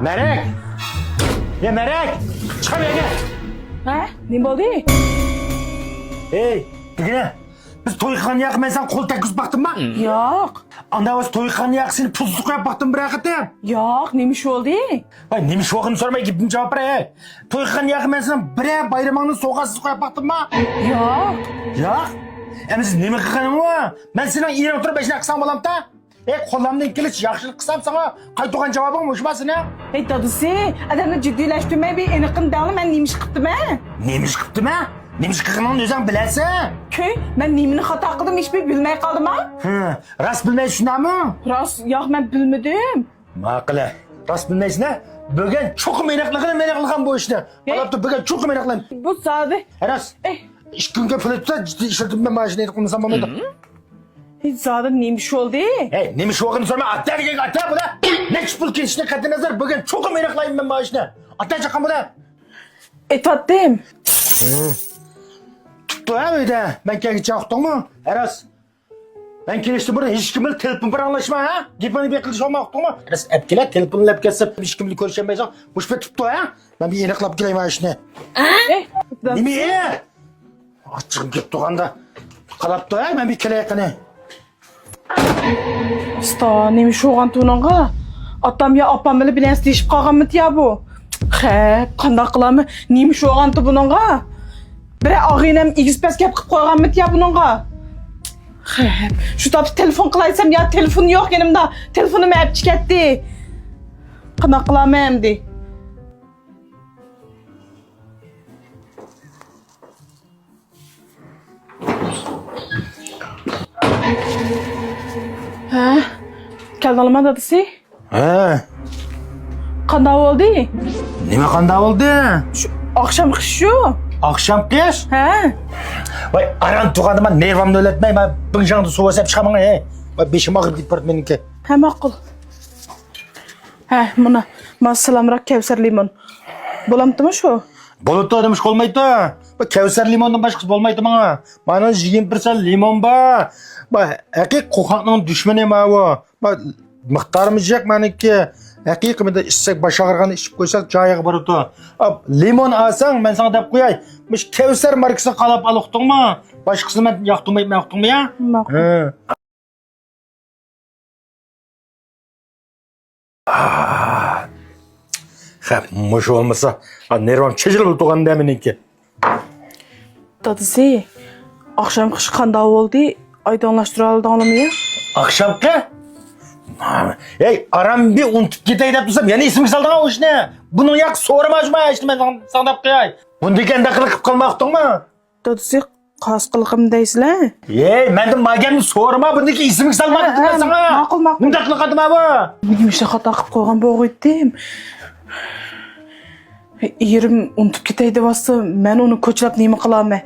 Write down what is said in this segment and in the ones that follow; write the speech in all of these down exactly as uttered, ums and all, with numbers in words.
مەرەك! يا مەرەك! چىقار يەرگە! ھە؟ نېمە بولدى؟ ھەي، دېگىنە، بىز توي قىلغان ياققا مەن ساڭا قول تەگكۈزۈپ باقتىمما؟ ياق. ئاندا بولسا توي قىلغان ياققا سېنى پۇلسىز قويۇپ باقتىم بىرەر قېتىم؟ ياق، نېمە ئىش بولدى؟ ۋاي، نېمە ئىش بولغىنىنى سورىماي گېپىمگە جاۋاب بېرەي. توي قىلغان ياققا مەن سېنىڭ بىرەر بايرىمىڭنى سوۋغاتسىز قويۇپ باقتىمما؟ ياق. ياق؟ ئەمدى سېنىڭ نېمە قىلغىنىڭ بار؟ مەن سېنىڭ ئېرىڭ تۇرۇپ ھېچنېمە قىلسام بولامتا؟ ھەي، قولۇمدىن كېلىچە ياخشىلىق قىلسام ساڭا قايتۇرغان جاۋابىڭ مۇشۇما سېنىڭ؟ ھەي، دادىسى، ئادەمنى جىددىيلەشتۈرمەي بىر ئېنىقىنى دەڭلە، مەن نېمە ئىش قىپتىمەن؟ نېمە ئىش قىپتىمەن؟ نېمە ئىش قىلغىنىڭنى ئۆزۈڭ بىلەسەن. كۈي، مەن نېمىنى خاتا قىلدىم، ھېچبىر بىلمەي قالدىما؟ ھە، راست بىلمەيسەن شۇنداقمۇ؟ راست، ياق، مەن بىلمىدىم. ماقۇل. راست بىلمەيسەن ھە؟ بۈگۈن چوقۇم ئېنىقلىغىنى ئېنىقلىغان بۇ ئىشنى. ھەي. قاراپ تۇر، بۈگۈن چوقۇم ئېنىقلايمەن. بۇ زادى. ھە، راست. ئەي. ئىككى كۈنگە پۇل تۇتسا، جىددىي ئىشلىتىپ مەن مانا شۇنى ئېنىقلىمىسام بولمايدۇ. ھېي، زادى نېمە ئىش بولدى؟ ھەي، نېمە ئىش بولغىنىنى سورىما، ئات تەرگەگە ئات بۇلا. نەچچە پۇل كېتىشىنى قەتئىينەزەر، بۈگۈن چوقۇم ئېنىقلايمەن مەن مانا شۇنى. ئات چاققان بۇلا. ئېتىۋاتتىم. تۇپتۇ ھە ئۆيدە. مەن كەلگىچە ئۇقتۇڭمۇ؟ ھە، راست. مەن كېلىشتىن بۇرۇن ھېچكىم بىلەن تېلېفون پاراڭلاشما، ھە؟ گېپىڭنى بىر قىلىشما ئۇقتۇڭمۇ؟ راست ئەپ كېلە، تېلېفوننى ئەپ كەتسە، ھېچكىم بىلەن كۆرۈشەلمەيسەن. مۇشۇ پېتى تۇپتۇ، ھە؟ مەن بىر ئېنىقلاپ كېلەي مانا شۇنى. ئەي، نېمە؟ ئاچچىقىم كېلىپ تۇرغاندا قالاپتۇ، ھە؟ مەن بىر كېلەي قېنى. ئۇستا، نېمە ئىش بولغانتى بۇنىڭغا؟ ئاتام يا ئاپام بىلەن بىر نەرسە دېيىشىپ قالغانمىتى يا بۇ؟ خەپ، قانداق قىلارمەن؟ نېمە ئىش بولغانتى بۇنىڭغا؟ بىرەر ئاغىنەم ئېگىز پەس گەپ قىلىپ قويغانمىتى يا بۇنىڭغا؟ خەپ، شۇ تاپتا تېلېفون قىلايسەم يا تېلېفون يوق يېنىمدا. تېلېفونۇمنى ئەپ چىقەتتى. قانداق قىلارمەن ئەمدى؟ ھە؟ كەلدىڭلارمۇ دادىسى؟ ھە. قانداق بولدى؟ نېمە قانداق بولدى؟ شۇ ئاخشامقى ئىش شۇ. ئاخشامقى ئىش؟ ھە. ۋاي، ئاران تۇرغاندا مانا نېرۋامنى ئۆلەتمەي، مانا بىڭشاڭدا سۇ باسىپ چىقامەن، ھەي. ۋاي، بېشىم ئاغرىپ كېتىپ بارىدۇ مېنىڭكى. ھە، ماقۇل. ھە، مانا، مانا سىلامراق كەۋسەر لىمون. بولامتىمۇ شۇ؟ بولىدۇ، نېمە ئىش بولمايدۇ؟ بۇ كەۋسەر لىموندىن باشقىسى بولمايدۇ ماڭا. مانا يىگىرمە پىرسەنت لىمون بار. بۇ ھەقىقىي قورقاقنىڭ دۈشمىنى ماۋۇ. بۇ مىقدارىمۇ جىق مانىڭكى. ھەقىقىي مۇنداق ئىچسەك باش ئاغرىغاندا ئىچىپ قويساق جايىغا بارىدۇ. ئاپ، لىمون ئالساڭ، مەن ساڭا دەپ قوياي. مۇشۇ كەۋسەر ماركىسىنى قالاپ ئال، ئۇقتۇڭمۇ؟ باشقىسىنى مەن ياقتۇرمايمەن، ئۇقتۇڭمۇ يا؟ ماقۇل. ھە. خەپ، مۇشۇ بولمىسا، ھا، نېرۋام چېچىلىپ تۇرغاندا مېنىڭكى. دادىسى، ئاخشامقى ئىش قانداق بولدى؟ ئايدىڭلاشتۇرالىدىڭلارمۇ يا؟ ئاخشامقى؟ ھەي، ئاران بىر ئۇنتۇپ كېتەي دەپ تۇرسام، يەنە ئېسىمگە سالدىڭ ئۇ ئىشنى. بۇنىڭ ياق سورىما جۇما ئىشنى مەن ساڭا دەپ قوياي. بۇندىن كېيىن ئانداق قىلىپ قالماقتىڭمۇ؟ دادىسى، قاس قىلغىن دەيسىلە. ھەي، مەندىن ما گەپنى سورىما، بۇندىن كېيىن ئېسىمگە سالما دېدىم مەن ساڭا. ماقۇل، ماقۇل. مۇنداقلا قىلدىم ھە بۇ. نېمە ئىشنى خاتا قىلىپ قويغان بولغىيتتىم؟ ئېرىم ئۇنتۇپ كېتەي دەۋاتسا، مەن ئۇنى كوچىلاپ نېمە قىلالماي.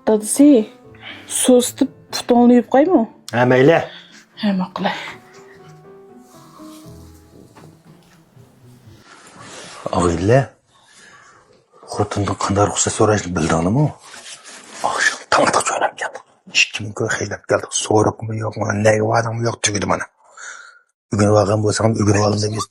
دادىسى، سۇ ئىسىتىپ پۇتۇڭنى يۇيۇپ قويمۇ؟ ھە، مەيلى. ھە، ماقۇل. ئاغىنىلەر، خوتۇندىن قانداق رۇخسەت سوراشنى بىلدىڭلارمۇ؟ ئاخشام تاڭ ئاتقۇچە ئويناپ كەلدۇق. ئىككى مىڭ كوي خەجلەپ كەلدۇق. سورۇقمۇ يوق، مانا نەگە باردىڭمۇ يوق، تۈگىدى مانا. ئۆگىنىۋالغان بولساڭ ئۆگىنىۋالدىم دېمەيسىز.